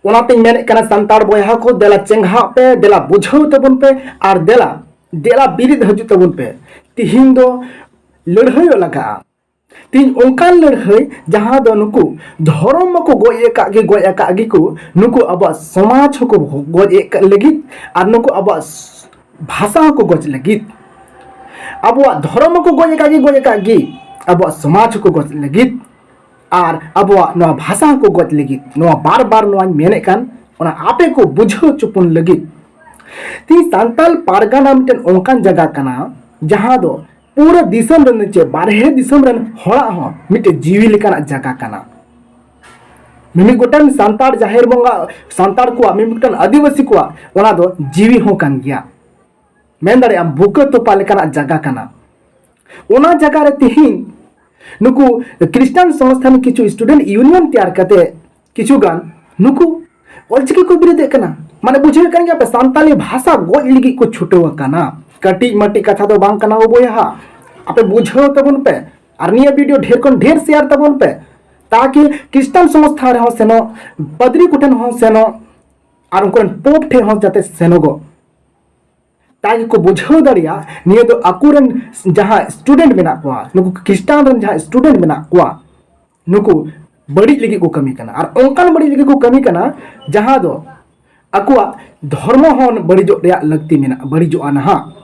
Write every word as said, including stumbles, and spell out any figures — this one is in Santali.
ᱚᱱᱟᱛᱮᱧ ᱢᱮᱱᱮᱫ ᱠᱟᱱᱟ, ᱥᱟᱱᱛᱟᱲ ᱵᱚᱭᱦᱟ ᱠᱚ, ᱫᱮᱞᱟ ᱪᱮᱸᱜᱷᱟᱜ ᱯᱮ, ᱫᱮᱞᱟ ᱵᱩᱡᱷᱟᱹᱣ ᱛᱟᱵᱚᱱ ᱯᱮ, ᱟᱨ ᱫᱮᱞᱟ, ᱫᱮᱞᱟ ᱵᱤᱨᱤᱫ ᱦᱤᱡᱩᱜ ᱛᱟᱵᱚᱱ ᱯᱮ᱾ ᱛᱤᱦᱤᱧ ᱫᱚ ᱞᱟᱹᱲᱦᱟᱹᱭᱚᱜ ᱞᱟᱜᱟᱜᱼᱟ᱾ ᱛᱤᱦᱤᱧ ᱚᱱᱠᱟᱱ ᱞᱟᱹᱲᱦᱟᱹᱭ, ᱡᱟᱦᱟᱸ ᱫᱚ ᱱᱩᱠᱩ ᱫᱷᱚᱨᱚᱢ ᱢᱟᱠᱚ ᱜᱚᱡ ᱟᱠᱟᱫ ᱜᱮ, ᱜᱚᱡ ᱟᱠᱟᱫ ᱜᱮᱠᱚ, ᱱᱩᱠᱩ ᱟᱵᱚᱣᱟᱜ ᱥᱚᱢᱟᱡᱽ ᱦᱚᱸᱠᱚ ᱜᱚᱡ ᱮᱫ ᱞᱟᱹᱜᱤᱫ, ᱟᱨ ᱱᱩᱠᱩ ᱟᱵᱚᱣᱟᱜ ᱵᱷᱟᱥᱟ ᱦᱚᱸᱠᱚ ᱜᱚᱡ ᱞᱟᱹᱜᱤᱫ᱾ ᱟᱵᱚᱣᱟᱜ ᱫᱷᱚᱨᱚᱢ ᱦᱚᱸᱠᱚ ᱜᱚᱡ ᱟᱠᱟᱫ ᱜᱮ, ᱜᱚᱡ ᱟᱠᱟᱫ ᱜᱮ, ᱟᱵᱚᱣᱟᱜ ᱥᱚᱢᱟᱡᱽ ᱦᱚᱸᱠᱚ ᱜᱚᱡ ᱞᱟᱹᱜᱤᱫ, ᱟᱨ ᱟᱵᱚᱣᱟᱜ ᱱᱚᱣᱟ ᱵᱷᱟᱥᱟ ᱦᱚᱸᱠᱚ ᱜᱚᱡ ᱞᱟᱹᱜᱤᱫ᱾ ᱱᱚᱣᱟ ᱵᱟᱨ ᱵᱟᱨ ᱱᱚᱣᱟᱧ ᱢᱮᱱᱮᱫ ᱠᱟᱱ, ᱚᱱᱟ ᱟᱯᱮ ᱠᱚ ᱵᱩᱡᱷᱟᱹᱣ ᱦᱚᱪᱚ ᱵᱚᱱ ᱞᱟᱹᱜᱤᱫ᱾ ᱛᱤᱦᱤᱧ ᱥᱟᱱᱛᱟᱞ ᱯᱟᱨᱜᱟᱱᱟ ᱢᱤᱫᱴᱮᱱ ᱚᱱᱠᱟᱱ ᱡᱟᱭᱜᱟ ᱠᱟᱱᱟ, ᱡᱟᱦᱟᱸ ᱫᱚ ᱯᱩᱨᱟᱹ ᱫᱤᱥᱚᱢ ᱨᱮᱱ ᱪᱮ ᱵᱟᱨᱦᱮ ᱫᱤᱥᱚᱢ ᱨᱮᱱ ᱦᱚᱲᱟᱜ ᱦᱚᱸ ᱢᱤᱫᱴᱮᱱ ᱡᱤᱣᱤ ᱞᱮᱠᱟᱱᱟᱜ ᱡᱟᱭᱜᱟ ᱠᱟᱱᱟ᱾ ᱢᱤᱢᱤᱫ ᱜᱚᱴᱟᱝ ᱥᱟᱱᱛᱟᱲ ᱡᱟᱦᱮᱨ ᱵᱚᱸᱜᱟ, ᱥᱟᱱᱛᱟᱲ ᱠᱚᱣᱟᱜ, ᱢᱤᱢᱤᱫ ᱜᱚᱴᱟᱝ ᱟᱹᱫᱤᱵᱟᱹᱥᱤ ᱠᱚᱣᱟᱜ, ᱚᱱᱟ ᱫᱚ ᱡᱤᱣᱤ ᱦᱚᱸ ᱠᱟᱱ ᱜᱮᱭᱟ᱾ ᱢᱮᱱ ᱫᱟᱲᱮᱭᱟᱜ ᱟᱢ, ᱵᱩᱠᱟᱹ ᱛᱚᱯᱟ ᱞᱮᱠᱟᱱᱟᱜ ᱡᱟᱭᱜᱟ ᱠᱟᱱᱟ᱾ ᱚᱱᱟ ᱡᱟᱭᱜᱟ ᱨᱮ ᱛᱤᱦᱤᱧ ᱱᱩᱠᱩ ᱠᱷᱨᱤᱥᱴᱟᱱ ᱥᱚᱝᱥᱛᱷᱟᱱ ᱠᱤᱪᱷᱩ student union ᱛᱮᱭᱟᱨ ᱠᱟᱛᱮ ᱠᱤᱪᱷᱩ ᱜᱟᱱ ᱱᱩᱠᱩ ᱚᱞᱪᱤᱠᱤ ᱠᱚ ᱵᱤᱨᱳᱫᱮᱫ ᱠᱟᱱᱟ᱾ ᱢᱟᱱᱮ, ᱵᱩᱡᱷᱟᱹᱣᱮᱫ ᱠᱟᱱ ᱜᱮᱭᱟ ᱯᱮ, ᱥᱟᱱᱛᱟᱞᱤ ᱵᱷᱟᱥᱟ ᱜᱚᱡ ᱞᱟᱹᱜᱤᱫ ᱠᱚ ᱪᱷᱩᱴᱟᱹᱣ ᱟᱠᱟᱱᱟ᱾ ᱠᱟᱹᱴᱤᱡ ᱢᱟᱹᱴᱤᱡ ᱠᱟᱛᱷᱟ ᱫᱚ ᱵᱟᱝ ᱠᱟᱱᱟ ᱳ ᱵᱚᱭᱦᱟ, ᱟᱯᱮ ᱵᱩᱡᱷᱟᱹᱣ ᱛᱟᱵᱚᱱ ᱯᱮ᱾ ᱟᱨ ᱱᱤᱭᱟᱹ video ᱰᱷᱮᱨ ᱠᱷᱚᱱ ᱰᱷᱮᱨ share ᱛᱟᱵᱚᱱ ᱯᱮ, ᱛᱟᱠᱤ ᱠᱷᱨᱤᱥᱴᱟᱱ ᱥᱚᱝᱥᱛᱷᱟ ᱨᱮᱦᱚᱸ ᱥᱮᱱᱚᱜ, ᱯᱟᱫᱽᱨᱤ ᱠᱚᱴᱷᱮᱱ ᱦᱚᱸ ᱥᱮᱱᱚᱜ, ᱟᱨ ᱩᱱᱠᱩ ᱨᱮᱱ ᱯᱳᱯ ᱴᱷᱮᱱ ᱦᱚᱸ ᱡᱟᱛᱮ ᱥᱮᱱᱚᱜᱚᱜ, ᱛᱟᱠᱤ ᱠᱚ ᱵᱩᱡᱷᱟᱹᱣ ᱫᱟᱲᱮᱭᱟᱜ ᱱᱤᱭᱟᱹ ᱫᱚ ᱟᱠᱚᱨᱮᱱ ᱡᱟᱦᱟᱸ student ᱢᱮᱱᱟᱜ ᱠᱚᱣᱟ, ᱱᱩᱠᱩ ᱠᱷᱨᱤᱥᱴᱟᱱ ᱨᱮᱱ ᱡᱟᱦᱟᱸ student ᱢᱮᱱᱟᱜ ᱠᱚᱣᱟ, ᱱᱩᱠᱩ ᱵᱟᱹᱲᱤᱡ ᱞᱟᱹᱜᱤᱫ ᱠᱚ ᱠᱟᱹᱢᱤ ᱠᱟᱱᱟ᱾ ᱟᱨ ᱚᱱᱠᱟᱱ ᱵᱟᱹᱲᱤᱡ ᱞᱟᱹᱜᱤᱫ ᱠᱚ ᱠᱟᱹᱢᱤ ᱠᱟᱱᱟ, ᱡᱟᱦᱟᱸ ᱫᱚ ᱟᱠᱚᱣᱟᱜ ᱫᱷᱚᱨᱢᱚ ᱦᱚᱸ ᱵᱟᱹᱲᱤᱡᱚᱜ ᱨᱮᱭᱟᱜ ᱞᱟᱹᱠᱛᱤ ᱢᱮᱱᱟᱜᱼᱟ, ᱵᱟᱹᱲᱤᱡᱚᱜᱼᱟ ᱱᱟᱦᱟᱜ᱾